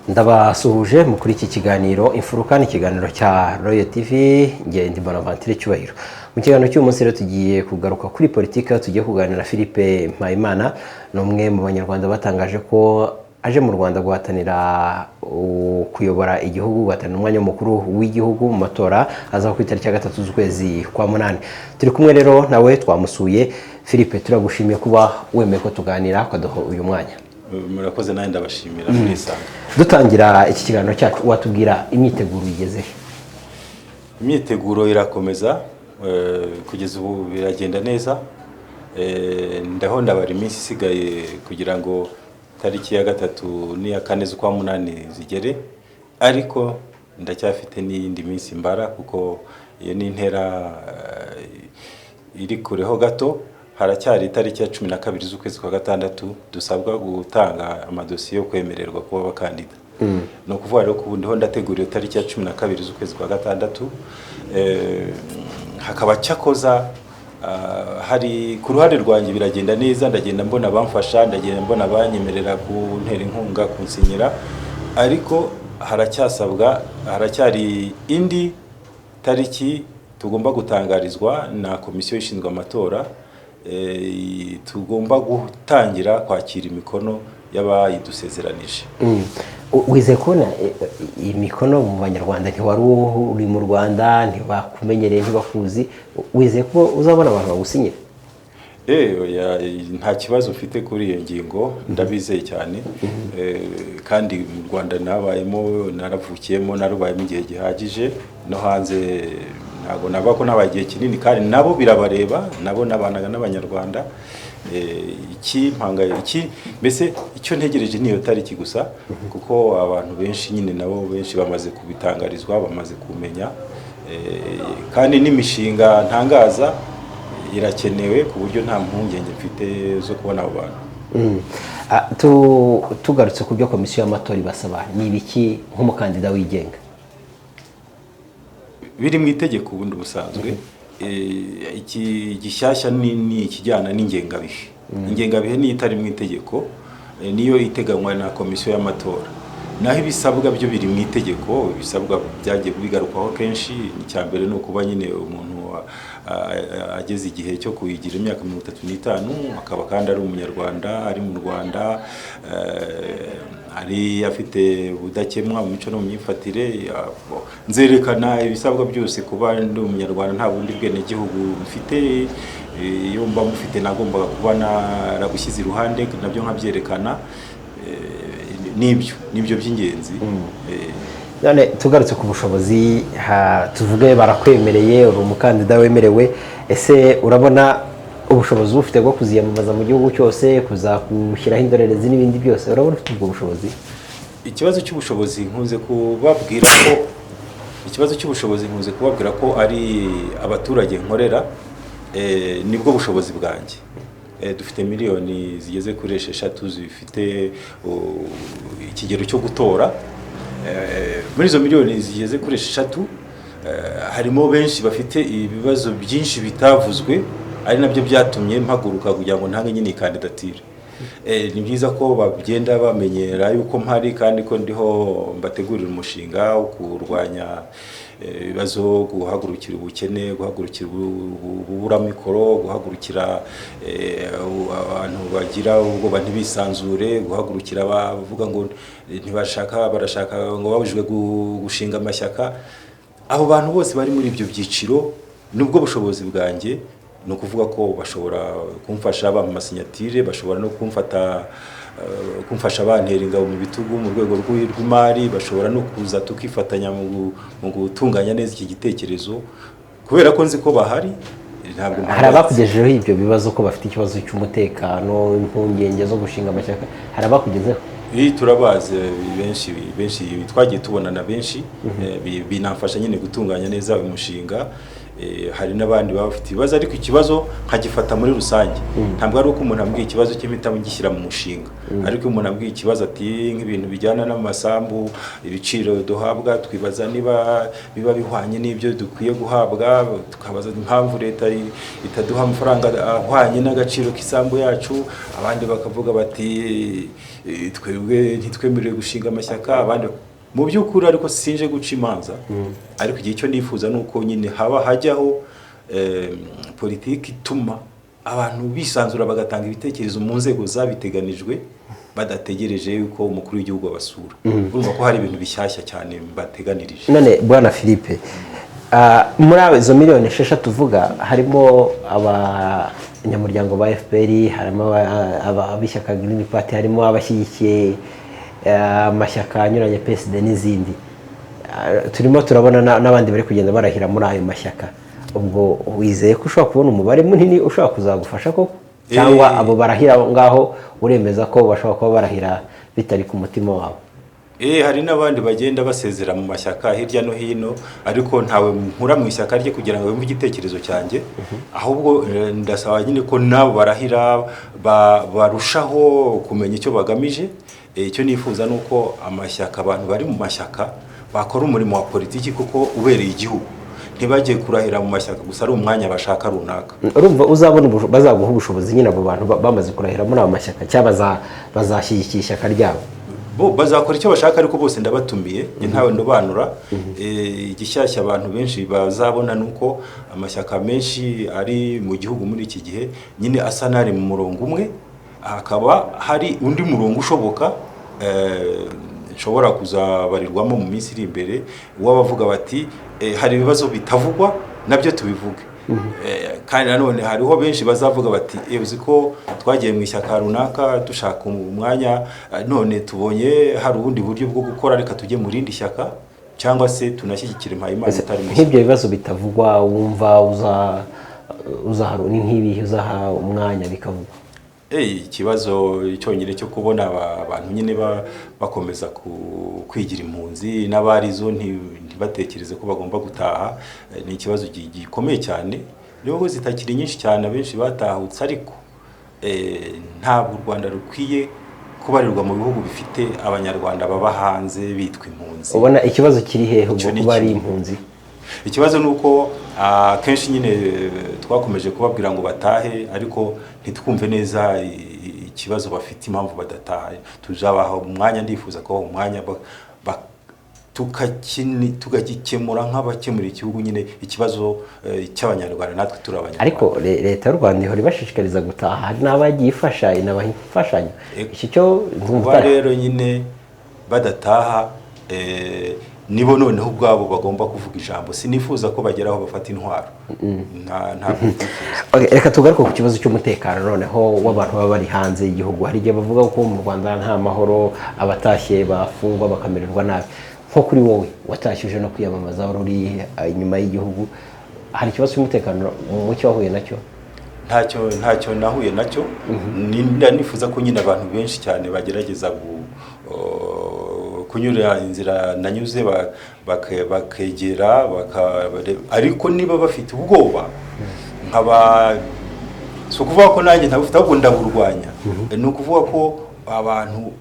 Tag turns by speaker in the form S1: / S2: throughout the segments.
S1: Ndabasuhuje mu kuri iki kiganiro Imfuruka, ni ikiganiro cya Royal TV. Ngende Bonaventure Cyubahiro. Mu kiganiro cy'uyu munsi rero tugiye kugaruka kuri politiki, aho tugiye kuganira na Philippe Mpayimana. Ni umwe mu Banyarwanda batangaje ko aje mu Rwanda guhatanira kuyobora igihugu, guhatanira umwanya mukuru w'igihugu mu matora azaba ku itariki ya 3 z'ukwezi kwa munani. Turi kumwe rero nawe, twamusuye. Philippe, turagushimiye kuba wemeye ko tuganira, ukaduha uyu mwanya.
S2: Murakoze, nanjye ndabashimira, murisanga.
S1: Dutangira iki kiganiro cyacu, watubwira imyiteguro igeze he?
S2: Imyiteguro irakomeza, kugeza ubu biragenda neza. Ndaho ndabara iminsi isigaye kugira ngo tariki ya 3 n'iya 4 z'ukwa munani zigere, ariko ndacyafite n'iyindi minsi mbara, kuko iyo ni intera iri kureho gato. Haracyari itariki ya 12 z'ukwezi kwa gatandatu dusabwa gutanga amadosiye yo kwemererwa kuba abakandida. Ni ukuvuga rero ko ubu ndiho ndategura iyo tariki ya 12 z'ukwezi kwa gatandatu. Hakaba cyakoza hari ku ruhande rwanjye biragenda neza, ndagenda mbona abamfasha, ndagenda mbona abanyemerera kuntera inkunga, kunsinyira, ariko haracyasabwa, haracyari indi tariki tugomba gutangarizwa na komisiyo ishinzwe amatora, tugomba gutangira kwakira imikono y'abayidusezeranije.
S1: Wizeye kubona imikono mu Banyarwanda? Ntiwari uri mu Rwanda, ntibakumenyereye, ntibakuzi. Wizeye ko uzabona abantu bagusinyira?
S2: Oya, nta kibazo mfite kuri iyo ngingo, ndabizeye cyane. Kandi mu Rwanda nabayemo, naravukiyemo, narubayemo igihe gihagije. No hanze ntabwo navuga ko nabaye igihe kinini, kandi nabo birabareba, nabo nabanaga n'Abanyarwanda. Iki mpanga iki, mbese icyo ntegereje ni iyo tariki gusa, kuko abantu benshi nyine nabo benshi bamaze kubitangarizwa, bamaze kumenya. Kandi n'imishinga ntangaza irakenewe, ku buryo nta mpungenge mfite zo kubona abo bantu.
S1: Tugarutse ku byo komisiyo y'amatora ibasaba, ni ibiki nk'umukandida wigenga?
S2: Biri mu itegeko ubundi busanzwe. Iki gishyashya ni ikijyana n'ingengabihe. Ingengabihe niyo itari mu itegeko, niyo iteganywa na komisiyo y'amatora, naho ibisabwa byo biri mu itegeko. Ibisabwa byagiye bigarukwaho kenshi. Icya mbere ni ukuba nyine umuntu ageze igihe cyo kuyigira, imyaka 35, akaba kandi ari Umunyarwanda, ari mu Rwanda, ari afite ubudakemwa mu mico no mu myifatire. Nzerekana ibisabwa byose, kuba ndi Umunyarwanda, nta bundi bwenegihugu mfite. Iyo mba mufite nagombaga kuba narabushyize iruhande, nabyo nkabyerekana. Nibyo by'ingenzi.
S1: None tugarutse ku bushobozi, tuvuge barakwemereye, uri umukandida wemerewe, ese urabona ubushobozi ufite bwo kuziyamamaza mu gihugu cyose, kuzashyiraho indorerezi n'ibindi byose? Urabona ufite ubwo bushobozi?
S2: Ikibazo cy'ubushobozi nkunze kubabwira ko ikibazo cy'ubushobozi nkunze kubabwira ko ari abaturage nkorera, nibwo bushobozi bwanjye. Dufite miliyoni zigeze kuri 6 zifite ikigero cyo gutora. Muri izo miliyoni zigeze kuri 6, harimo benshi bafite ibibazo byinshi bitavuzwe, ari nabyo byatumye mpaguruka kugira ngo ntange nyine kandidatire. Ni byiza ko bagenda bamenyera yuko mpari, kandi ko ndiho mbategurira umushinga wo kurwanya ibibazo, guhagurukira ubukene, guhagurukira ububuramikoro, guhagurukira abantu bagira ubwoba ntibisanzure, guhagurukira abavuga ngo ntibashaka, barashaka ngo babujijwe gushinga amashyaka. Abo bantu bose bari muri ibyo byiciro nubwo bushobozi bwanjye. Ni ukuvuga ko bashobora kumfasha bampa amasinyatire, bashobora no kumfasha bantera ingabo mu bitugu mu rwego rw'imari, bashobora no kuza tukifatanya mu gutunganya neza iki gitekerezo. Kubera ko nzi ko bahari, ntabwo
S1: Hari
S2: mpangayitse.
S1: abakugejejeho ibyo bibazo, ko bafite ikibazo cy'umutekano, impungenge zo gushinga amashyaka? Hari abakugezeho?
S2: Iyi turabazi benshi, benshi twagiye tubonana benshi, binamfasha nyine gutunganya neza uyu mushinga. Hari n'abandi baba bafite ibibazo, ariko ikibazo nkagifata muri rusange. Ntabwo ari uko umuntu ambwiye ikibazo cye mpita ngishyira mu mushinga, ariko iyo umuntu ambwiye ikibazo ati nk'ibintu bijyana n'amasambu, ibiciro duhabwa twibaza niba biba bihwanye n'ibyo dukwiye guhabwa, tukabaza impamvu leta itaduha amafaranga ahwanye n'agaciro k'isambu yacu, abandi bakavuga bati twebwe ntitwemerewe gushinga amashyaka, abandi mu by'ukuri. Ariko sinje guca imanza, ariko igihe cyo nifuza ni uko nyine haba hajyaho politiki ituma abantu bisanzura, bagatanga ibitekerezo mu nzego zabiteganijwe, badategereje yuko umukuru w'igihugu abasura. Urumva ko hari ibintu bishyashya cyane mbateganirije.
S1: None bwana Philippe, muri izo miliyoni 6 uvuga, harimo abanyamuryango ba FPR, harimo ab'ishyaka Green Party, harimo abashyigikiye amashyaka anyuranye, PSD n'izindi. Turimo turabona n'abandi bari kugenda barahira muri ayo mashyaka. Ubwo wizeye ko ushobora kubona umubare munini ushobora kuzagufasha koko, cyangwa abo barahira aho ngaho uremeza ko bashobora kuba barahira bitari ku mutima wabo?
S2: Hari n'abandi bagenda basezera mu mashyaka hirya no hino, ariko ntawe nkura mu ishyaka rye kugira ngo yumve igitekerezo cyanjye. Ahubwo ndasaba nyine ko nabo barahira barushaho kumenya icyo bagamije. Icyo nifuza ni uko amashyaka, abantu bari mu mashyaka bakora umurimo wa politiki kuko ubereye igihugu, ntibajye kurahira mu mashyaka gusa ari umwanya bashaka runaka.
S1: Urumva uzabona bazaguha ubushobozi nyine abo bantu bamaze kurahira muri ayo mashyaka, cyangwa bazashyigikira ishyaka ryabo?
S2: Bo bazakora icyo bashaka, ariko bose ndabatumiye, njye ntawe ndobanura. Igishyashya abantu benshi bazabona ni uko amashyaka menshi ari mu gihugu muri iki gihe nyine asa n'ari mu murongo umwe, hakaba hari undi murongo ushoboka nshobora kuzabarirwamo mu minsi iri imbere, w'abavuga bati hari ibibazo bitavugwa nabyo tubivuge. Kandi nanone hariho benshi bazavuga bati uzi ko twagiye mu ishyaka runaka dushaka umwanya, none tubonye hari ubundi buryo bwo gukora, reka tujye mu rindi shyaka, cyangwa se tunashyigikire Mpayimana utari mu ishyaka."
S1: Nk'ibyo bibazo bitavugwa wumva uzaha ni nk'ibihe uzaha umwanya bikavugwa?
S2: Ikibazo cyonyine cyo kubona abantu nyine bakomeza kwigira impunzi n'abarizo ntibatekereze ko bagomba gutaha, ni ikibazo gikomeye cyane, nubwo zitakiri nyinshi cyane, abenshi batahutse, ariko ntabwo u Rwanda rukwiye kubarirwa mu bihugu bifite Abanyarwanda baba hanze bitwa impunzi.
S1: Ubona ikibazo kiri hehe ubwo
S2: Icyo ni
S1: kuba ari
S2: kimwe.
S1: impunzi?
S2: Ikibazo ni uko akenshi nyine twakomeje kubabwira ngo batahe, ariko ntitwumve neza ikibazo bafite, impamvu badataha. Tuzabaha umwanya, ndifuza kubaha umwanya tugakikemura nk'abakemura igihugu nyine, ikibazo cy'Abanyarwanda, natwe turi Abanyarwanda.
S1: Ariko leta y'u Rwanda ihora ibashishikariza gutaha, hari n'abagiye ifasha, inabaha imfashanyo. Iki cyo ndumva
S2: Kuba rero nyine badataha, nibo noneho ubwabo bagomba kuvuga ijambo. Sinifuza ko bagera aho bafata intwaro, ntabwo mbyifuza.
S1: Okay, reka tugaruke ku kibazo cy'umutekano noneho w'abantu baba bari hanze y'igihugu. Hari igihe bavuga ko mu Rwanda nta mahoro, abatashye bafungwa, bakamererwa nabi. Nko kuri wowe watashye uje no kwiyamamaza, wari uri inyuma y'igihugu, hari ikibazo cy'umutekano muke wahuye nacyo?
S2: Ntacyo nahuye nacyo. Nifuza ko nyine abantu benshi cyane bagerageza kunyura inzira nanyuze, bakegera ariko niba bafite ubwoba, nkaba si ukuvuga ko nanjye ntabufite, ahubwo ndaburwanya. Ni ukuvuga ko abantu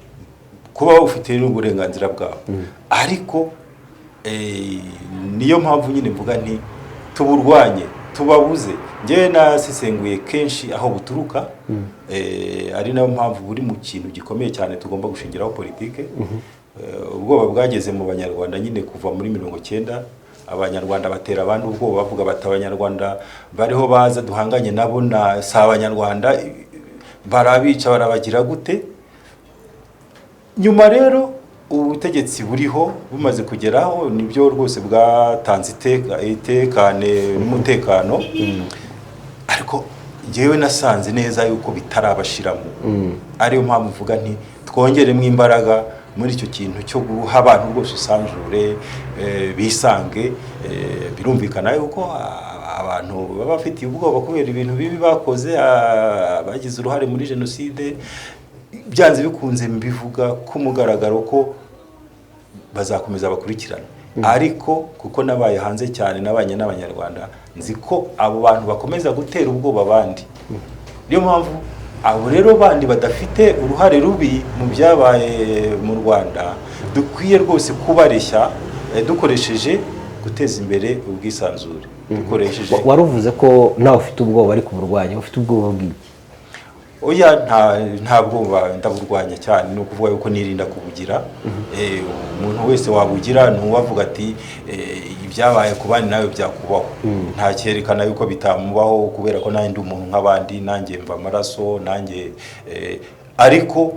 S2: kuba bawufite ni uburenganzira bwabo, ariko niyo mpamvu nyine mvuga nti tuburwanye, tubabuze. Njyewe nasesenguye kenshi aho buturuka, ari nayo mpamvu buri mu kintu gikomeye cyane tugomba gushingiraho politike. Ubwoba bwageze mu Banyarwanda nyine kuva muri 90, Abanyarwanda batera abandi ubwoba, bavuga bati Abanyarwanda bariho baza duhanganye nabo na si Abanyarwanda, barabica, barabagira gute. Nyuma rero ubutegetsi buriho bumaze kugeraho, nibyo rwose bwatanze itekane n'umutekano, ariko njyewe nasanze neza yuko bitarabashiramo, ariyo mpamvu mvuga nti twongeremo imbaraga muri icyo kintu cyo guha abantu rwose isanzure, bisange. Birumvikana yuko abantu baba bafitiye ubwoba kubera ibintu bibi bakoze, bagize uruhare muri jenoside, byanze bikunze mbivuga ku mugaragaro ko bazakomeza bakurikirana. Ariko kuko nabaye hanze cyane, nabanye n'Abanyarwanda, nzi ko abo bantu bakomeza gutera ubwoba abandi. Niyo mpamvu abo rero bandi badafite uruhare rubi mu byabaye mu Rwanda dukwiye rwose kubareshya, dukoresheje guteza imbere ubwisanzure, dukoresheje
S1: Wari uvuze ko nawe ufite ubwoba, ariko uburwanya, ufite ubwoba bw'iki?
S2: Oya, nta bwoba, ndaburwanya cyane. Ni ukuvuga yuko nirinda kubugira. Umuntu wese wabugira ni uwavuga ati ibyabaye ku bandi nawe byakubaho. Nta cyerekana yuko bitamubaho, kubera ko nanjye ndi umuntu nk'abandi, nanjye mva amaraso nanjye, ariko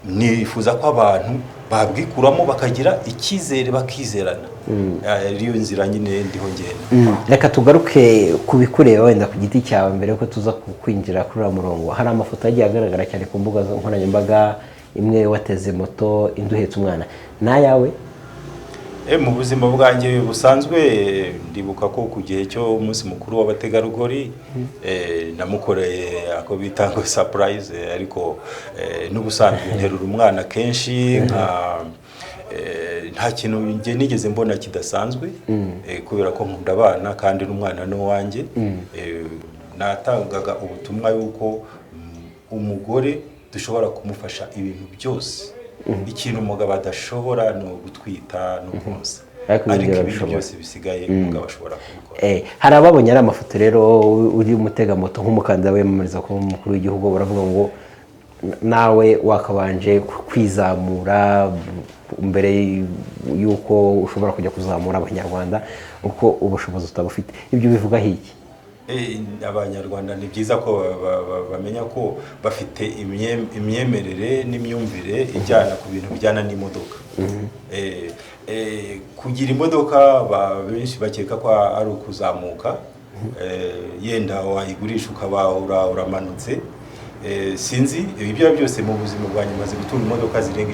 S2: nifuza ko abantu babwikuramo bakagira icyizere, bakizerana. Ariyo nzira nyine ndiho ngenda.
S1: Reka tugaruke ku bikureba wenda ku giti cyawe mbere yuko tuza kwinjira kuri uriya murongo. Hari amafoto yagiye agaragara cyane ku mbuga nkoranyambaga, imwe wateze moto, indi uhetse umwana, ni ayawe?
S2: Mu buzima bwanjye busanzwe, ndibuka ko ku gihe cyo umunsi mukuru w'abategarugori, namukoreye ako bita ngo surprise, ariko n'ubusanzwe nterura umwana kenshi, nka nta kintu njye nigeze mbona kidasanzwe, kubera ko nkunda abana kandi n'umwana ni uwanjye. Natangaga ubutumwa yuko umugore dushobora kumufasha ibintu byose. Ikintu umugabo adashobora ni ugutwita no konsa,
S1: Ariko ibindi
S2: ariko ibindi
S1: barabishobora.
S2: byose bisigaye umugabo ashobora kubikora.
S1: Hari ababonye ari amafoto rero uri mutega moto nk'umukandida wiyamamariza kuba umukuru w'igihugu, baravuga ngo nawe wakabanje kwizamura mbere y'uko ushobora kujya kuzamura Abanyarwanda, uko ubushobozi utabufite. Ibyo bivugaho iki?
S2: Abanyarwanda ni byiza ko bamenya ko bafite imyemerere n'imyumvire ijyana ku bintu bijyana n'imodoka. Kugira imodoka benshi bakeka ko ari ukuzamuka, yenda wayigurisha ukaba uramanutse. Sinzi, ibyo byose mu buzima bwanjye maze gutunga imodoka zirenga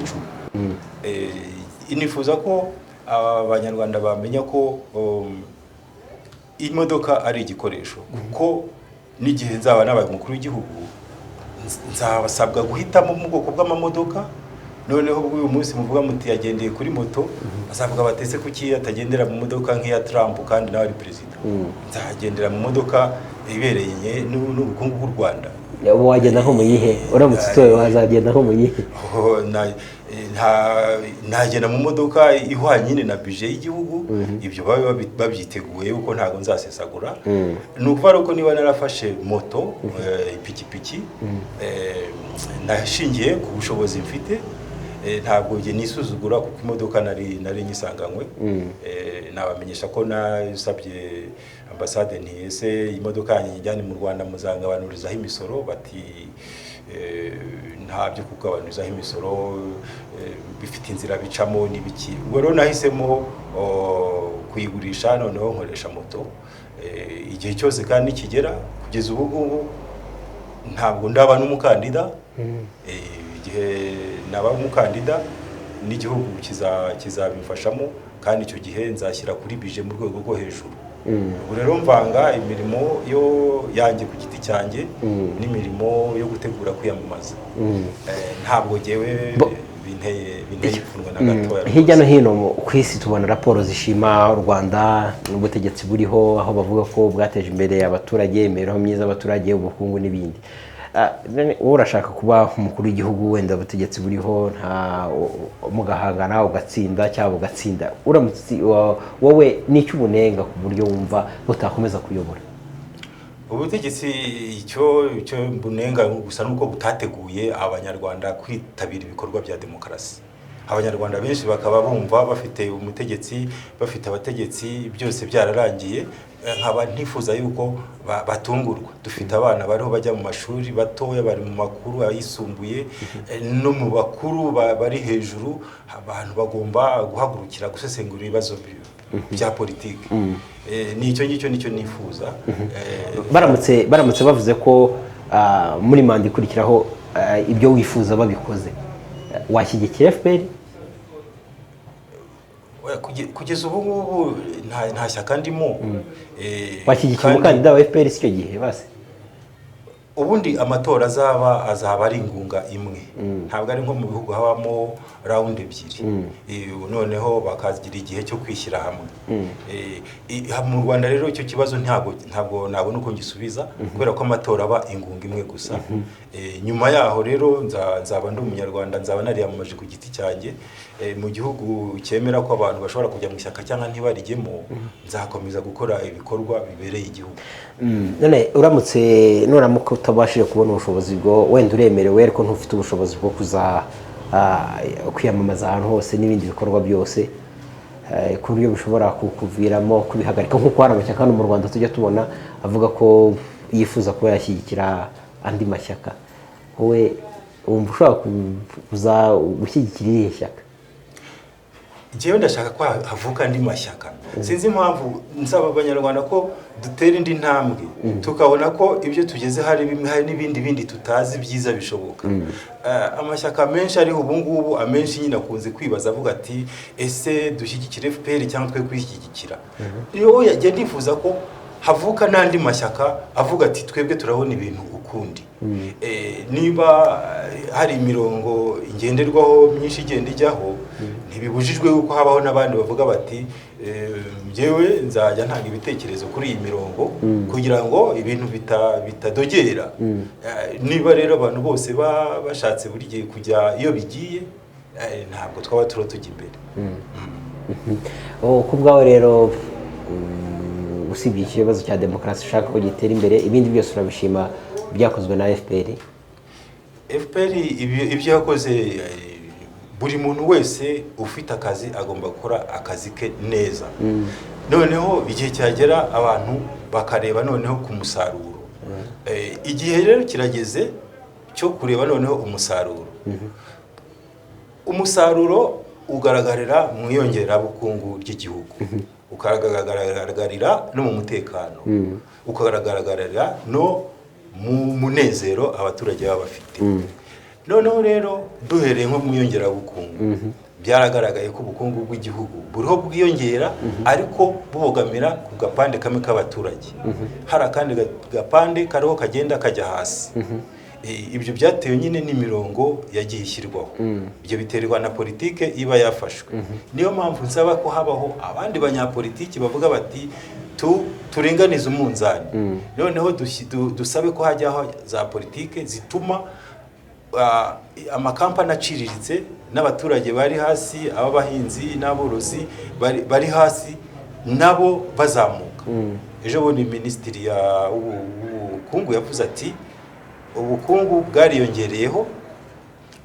S2: 10. Nifuza ko Abanyarwanda bamenya ko imodoka ari igikoresho, kuko n'igihe nzaba nabaye umukuru w'igihugu nzabasabwa guhitamo mu bwoko bw'amamodoka. Noneho ubwo uyu munsi muvuga muti yagendeye kuri moto, bazavuga batese kuki atagendera mu modoka nk'iya Trump kandi nawe ari perezida? Nzagendera mu modoka ibereye n'ubukungu bw'u Rwanda.
S1: Wagenda nko mu yihe? Uramutse utowe wazagenda nko mu yihe?
S2: Oh, nagenda mu modoka ihwanye nyine na budget y'igihugu. Ibyo babe babyiteguye kuko ntabwo nzasesagura. Ni ukuvuga ko niba narafashe moto, ipikipiki, nashingiye ku bushobozi mfite. Ntabwo njye nisuzugura kuko imodoka nari nyisanganywe. Nabamenyesha ko nasabye ambasade nti: "Ese imodoka yanjye nyijyane mu Rwanda, muzangabanurizaho imisoro?" Bati "Nta byo kugabanurizaho imisoro, bifite inzira bicamo n'ibiki." Ubwo rero nahisemo kuyigurisha, noneho nkoresha moto igihe cyose kandi nikigera. Kugeza ubu ngubu ntabwo ndaba n'umukandida. Igihe naba umukandida n'igihugu kizabimfashamo, kandi icyo gihe nzashyira kuri budget mu rwego rwo hejuru. Ubu rero mvanga imirimo yo yanjye ku giti cyanjye n'imirimo yo gutegura kwiyamamaza. Ntabwo jyewe binteye ipfunwe na gatoya.
S1: Hirya no hino ku isi tubona raporo zishima u Rwanda n'ubutegetsi buriho, aho bavuga ko bwateje imbere abaturage, imibereho myiza y'abaturage, ubukungu n'ibindi. None wowe urashaka kuba umukuru w'igihugu, wenda ubutegetsi buriho nta mugahangana ugatsinda cyangwa ugatsinda, uramutse wowe n'icyo ubunenga ku buryo wumva butakomeza kuyobora?
S2: Ubutegetsi icyo mbunenga gusa nuko butateguye Abanyarwanda kwitabira ibikorwa bya demokarasi. Abanyarwanda benshi bakaba bumva bafite umutegetsi, bafite abategetsi, byose byararangiye. Nkaba ntifuza yuko batungurwa. Dufite abana bariho bajya mu mashuri batoya, bari mu makuru ayisumbuye, no mu bakuru bari hejuru. Abantu bagomba guhagurukira gusesengura ibibazo bya politiki. Ni icyo ngicyo nicyo nifuza.
S1: Baramutse bavuze ko muri manda ikurikiraho ibyo wifuza babikoze, washyigikira FPR?
S2: Oya, kugeza ubu ngubu nta shyaka ndimo.
S1: Washyigikira umukandida wa FPR si icyo gihe basi?
S2: Ubundi amatora azaba ari ingunga imwe, ntabwo ari nko mu bihugu habamo round ebyiri. Noneho bakagira igihe cyo kwishyira hamwe. Mu Rwanda rero icyo kibazo ntabwo nabona uko ngisubiza, kubera ko amatora aba ingunga imwe gusa. Nyuma yaho rero nzaba ndi umunyarwanda, nzaba nariyamamaje ku giti cyanjye. Mu gihugu cyemera ko abantu bashobora kujya mu ishyaka cyangwa ntibarijyemo, nzakomeza gukora ibikorwa bibereye igihugu.
S1: None uramutse, nuramuka utabashije kubona ubushobozi bwo, wenda uremerewe ariko ntufite ubushobozi bwo kuza kwiyamamaza ahantu hose n'ibindi bikorwa byose, ku buryo bishobora kukuviramo kubihagarika, nk'uko hari amashyaka hano mu Rwanda tujya tubona avuga ko yifuza kuba yashyigikira andi mashyaka, wowe wumva ushobora kuza gushyigikira irihe shyaka?
S2: Njyewe ndashaka ko havuka andi mashyaka. Sinzi impamvu nsaba abanyarwanda ko dutera indi ntambwe, tukabona ko ibyo tugeze hari bimwe, hari n'ibindi bindi tutazi byiza bishoboka. Amashyaka menshi ariho ubu ngubu, amenshi nyine akunze kwibaza avuga ati: "Ese dushyigikire FPR cyangwa twe kuyishyigikira?" Iyo yagiye, ndifuza ko havuka n'andi mashyaka avuga ati: "Twebwe turabona ibintu ukundi." Niba hari imirongo ngenderwaho myinshi igenda ijyaho, ntibibujijwe yuko habaho n'abandi bavuga bati: "Njyewe nzajya ntanga ibitekerezo kuri iyi mirongo kugira ngo ibintu bitadogera." Niba rero abantu bose bashatse buri gihe kujya iyo bigiye, ntabwo twaba turiho tujya imbere.
S1: Oh, ku bwawe rero, usibye ikibazo cya demokarasi ushaka ko gitera imbere, ibindi byose urabishima byakozwe na FPR?
S2: FPR ibyo yakoze, buri muntu wese ufite akazi agomba gukora akazi ke neza, noneho igihe cyagera abantu bakareba noneho ku musaruro. Igihe rero kirageze cyo kureba noneho umusaruro. Umusaruro ugaragarira mu iyongerabukungu ry'igihugu, ukagaragarira no mu mutekano, ukagaragarira no mu munezero abaturage baba bafite. Noneho rero duhereye nko mu iyongerabukungu, byaragaragaye ko ubukungu bw'igihugu buriho bwiyongera, ariko bubogamira ku gapande kamwe k'abaturage, hari akandi gapande kariho kagenda kajya hasi. Ibyo byatewe nyine n'imirongo yagiye ishyirwaho, ibyo biterwa na politike iba yafashwe. Niyo mpamvu nsaba ko habaho abandi banyapolitiki bavuga bati: "Turinganize umunzani." Noneho dusabe ko hajyaho za politike zituma amakampani aciriritse n'abaturage bari hasi, ab'abahinzi n'aborozi bari hasi, nabo bazamuka. Ejo bundi minisitiri w'ubukungu yavuze ati: "Ubukungu bwariyongereyeho,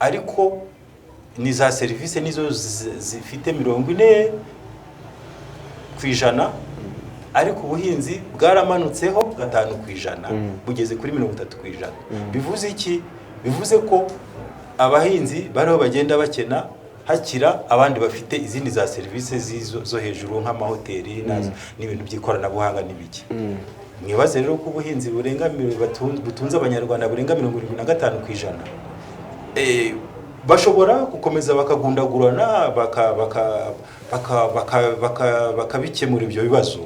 S2: ariko ni za serivisi nizo zifite 40%, ariko ubuhinzi bwaramanutseho 5%, bugeze kuri 30%." Bivuze iki? Bivuze ko abahinzi bariho bagenda bakena, hakira abandi bafite izindi za serivisi zo hejuru nk'amahoteli n'ibintu by'ikoranabuhanga n'ibiki. Mwibaze rero ko ubuhinzi burenga butunze abanyarwanda burenga 75%. Bashobora gukomeza bakagundagurana bakabikemura ibyo bibazo,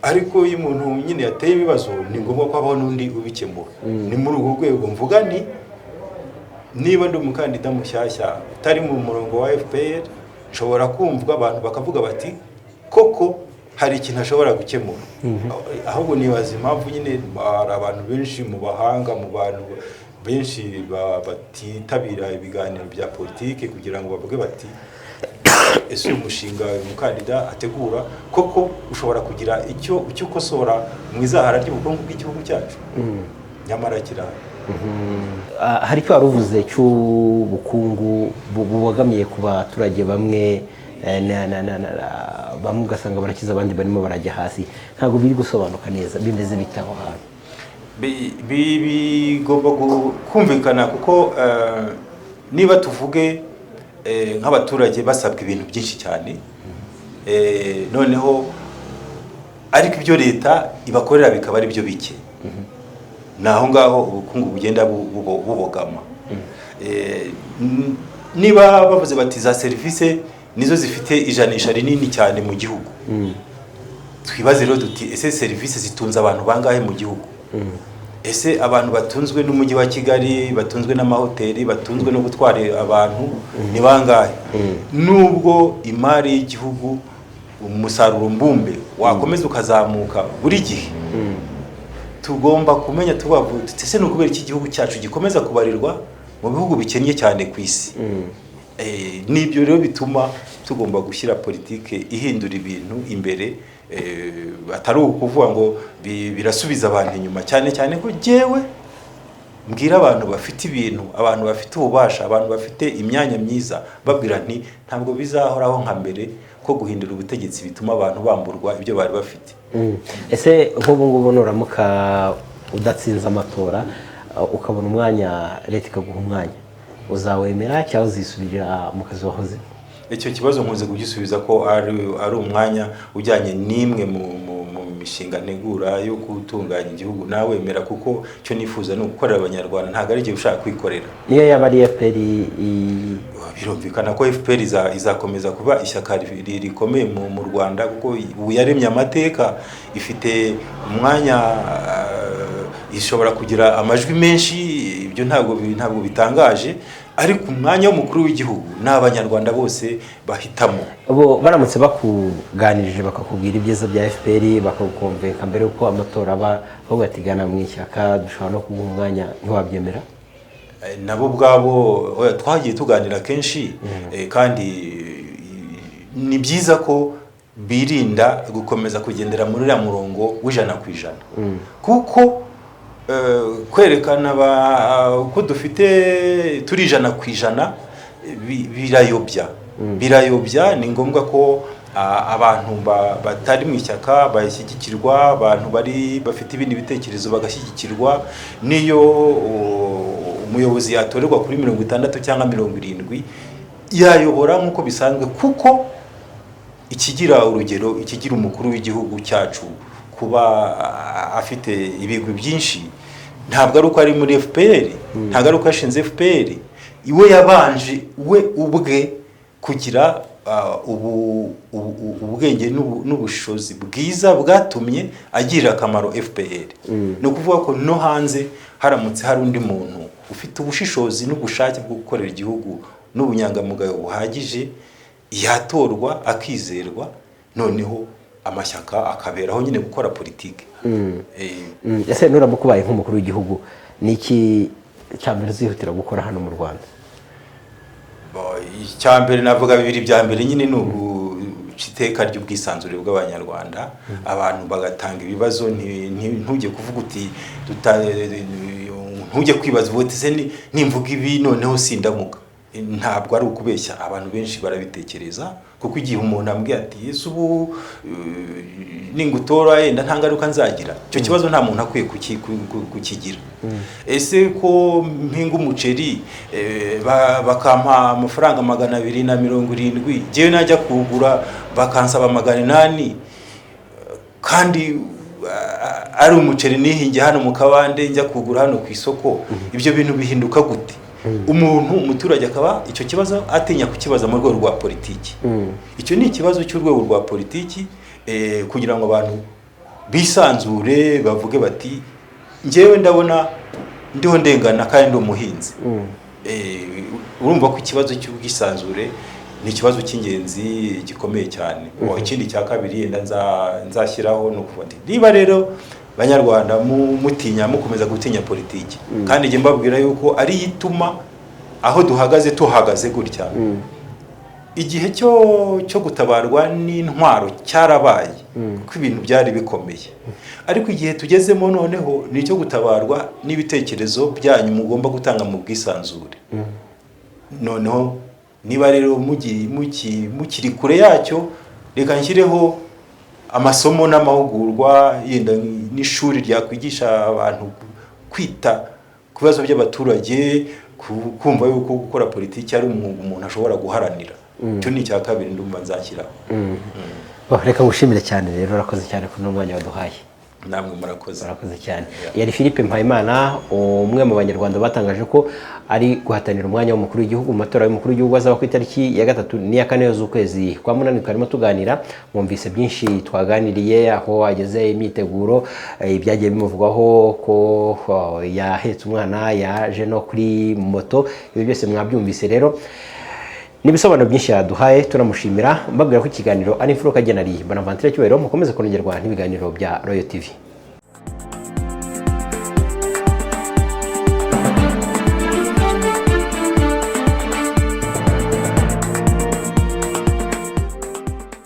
S2: ariko iyo umuntu nyine yateye ibibazo, ni ngombwa ko habaho n'undi ubikemura. Ni muri urwo rwego mvuga ni niba ndi umukandida mushyashya utari mu murongo wa FPR, nshobora kumvwa, abantu bakavuga bati: "Koko hari ikintu ashobora gukemura." Ahubwo nibaza impamvu nyine hari abantu benshi mu bahanga, mu bantu benshi batitabira ibiganiro bya politiki kugira ngo bavuge bati: "Ese uyu mushinga uyu mukandida ategura koko ushobora kugira icyo ukosora mu izahara ry'ubukungu bw'igihugu cyacu?" Nyamara kirahari.
S1: Hari icyo wari uvuze cy'ubukungu bubogamiye ku baturage bamwe, bamwe ugasanga barakiza, abandi barimo barajya hasi. Ntabwo biri gusobanuka neza, bimeze bite aho hantu?
S2: Bigomba kumvikana, kuko niba tuvuge nk'abaturage basabwa ibintu byinshi cyane, noneho ariko ibyo leta ibakorera bikaba ari byo bike, ni aho ngaho ubukungu bugenda bubogama. Niba bavuze bati za serivisi nizo zifite ijanisha rinini cyane mu gihugu, twibaze rero duti: ese serivisi zitunze abantu bangahe mu gihugu? Ese abantu batunzwe n'umujyi wa Kigali, batunzwe n'amahoteli, batunzwe no gutwara abantu ni bangahe? Nubwo imari y'igihugu, umusaruro mbumbe wakomeza ukazamuka buri gihe, tugomba kumenya tubavuga tuti: ese ni ukubera iki igihugu cyacu gikomeza kubarirwa mu bihugu bikennye cyane ku isi? Nibyo rero bituma tugomba gushyira politike ihindura ibintu imbere, atari ukuvuga ngo birasubiza abantu inyuma, cyane cyane ko jyewe mbwira abantu bafite ibintu, abantu bafite ububasha, abantu bafite imyanya myiza, babwira nti: ntabwo bizahoraho nka mbere ko guhindura ubutegetsi bituma abantu bamburwa ibyo bari bafite.
S1: Ese nk'ubu ngubu nuramuka udatsinze amatora, ukabona umwanya, leta ikaguha umwanya, uzawemera cyangwa uzisubirira mu kazi wahoze?
S2: Icyo kibazo nkunze kugisubiza ko ari umwanya ujyanye n'imwe mu mishinga ntegura yo gutunganya igihugu, nawemera, kuko icyo nifuza ni ugukorera Abanyarwanda, ntabwo ari igihe ushaka kwikorera.
S1: Niyo yaba ari FPR
S2: Birumvikana ko FPR izakomeza kuba ishyaka rikomeye mu Rwanda, kuko ubu yaremye amateka, ifite umwanya, ishobora kugira amajwi menshi. Ibyo ntabwo bitangaje, ariko umwanya w'umukuru w'igihugu ni Abanyarwanda bose bahitamo.
S1: Ubu baramutse bakuganirije, bakakubwira ibyiza bya FPR, bakagukonvenka mbere y'uko amatora aba, bavuga ati: "Gana mu ishyaka, dushobora no kuguha umwanya", ntiwabyemera?
S2: Nabo ubwabo, oya, twagiye tuganira kenshi, kandi ni byiza ko birinda gukomeza kugendera muri uriya murongo w'100%, kuko kwerekana ko dufite turi 100% birayobya, birayobya. Ni ngombwa ko abantu batari mu ishyaka bashyigikirwa, abantu bari bafite ibindi bitekerezo bagashyigikirwa. Niyo umuyobozi yatorerwa kuri 60 cyangwa 70, yayobora nk'uko bisanzwe, kuko ikigira urugero, ikigira umukuru w'igihugu cyacu kuba afite ibigwi byinshi, ntabwo ari uko ari muri FPR, ntabwo ari uko yashinze FPR. Iwe yabanje we ubwe kugira ubwenge n'ubushobozi bwiza bwatumye agirira akamaro FPR. Ni ukuvuga ko no hanze haramutse hari undi muntu ufite ubushishozi n'ubushake bwo gukorera igihugu n'ubunyangamugayo buhagije, yatorwa akizerwa, noneho amashyaka akaberaho nyine gukora politiki.
S1: Ese nuramuka ubaye nk'umukuru w'igihugu, ni iki cya mbere uzihutira gukora hano mu Rwanda?
S2: Icya mbere, navuga bibiri bya mbere nyine, ni uguca iteka ry'ubwisanzure bw'Abanyarwanda, abantu bagatanga ibibazo, ntujye kuvuga uti ntujye kwibaza uti: ese nimvuga ibi noneho sindamuka? Ntabwo ari ukubeshya, abantu benshi barabitekereza, kuko igihe umuntu ambwiye ati: "Ese ubu ningutora yenda nta ngaruka nzagira?", icyo kibazo nta muntu akwiye kukigira. Ese ko mpinga umuceri bakampa amafaranga 270, njyewe najya kuwugura bakansaba 800, kandi ari umuceri nihingiye hano mu kabande, njya kugura hano ku isoko, ibyo bintu bihinduka gute? Umuntu, umuturage akaba icyo kibazo atinya kukibaza mu rwego rwa politiki. Icyo ni ikibazo cy'urwego rwa politiki, kugira ngo abantu bisanzure, bavuge bati: "Njyewe ndabona ndiho ndengana kandi ndi umuhinzi." Urumva ko ikibazo cy'ubwisanzure ni ikibazo cy'ingenzi gikomeye cyane. Ikindi cya kabiri yenda nzashyiraho ni ukuvuga nti: niba rero Banyarwanda mutinya, mukomeza gutinya politiki, kandi njye mbabwira yuko ari yo ituma aho duhagaze tuhagaze gutya, igihe cyo gutabarwa n'intwaro cyarabaye kuko ibintu byari bikomeye, ariko igihe tugezemo noneho ni icyo gutabarwa n'ibitekerezo byanyu mugomba gutanga mu bwisanzure. Noneho niba rero mukiri kure yacyo, reka nshyireho amasomo n'amahugurwa, yenda n'ishuri ryakwigisha abantu kwita ku bibazo by'abaturage, kumva yuko gukora politiki ari umwuga umuntu ashobora guharanira. Icyo ni icya kabiri ndumva nzashyiraho.
S1: Oh, reka ngushimire cyane rero, urakoze cyane kuri uno mwanya waduhaye.
S2: Namwe murakoze.
S1: Murakoze cyane. Yari Philippe Mpayimana, umwe mu Banyarwanda batangaje ko ari guhatanira umwanya w'umukuru w'igihugu mu matora y'umukuru w'igihugu azaba ku itariki ya 3 n'iya 4 z'ukwezi kwa munani. Twarimo tuganira, mwumvise byinshi twaganiriye, aho ageze imyiteguro, ibyagiye bimuvugwaho ko yahetse umwana, yaje no kuri moto, ibi byose mwabyumvise. Rero n'ibisobanuro byinshi yaduhaye, turamushimira. Mbabwira ko ikiganiro ari Imfuruka Genari Bonaventure Cyubahiro. Mukomeze kunogerwa n'ibiganiro bya Royal TV.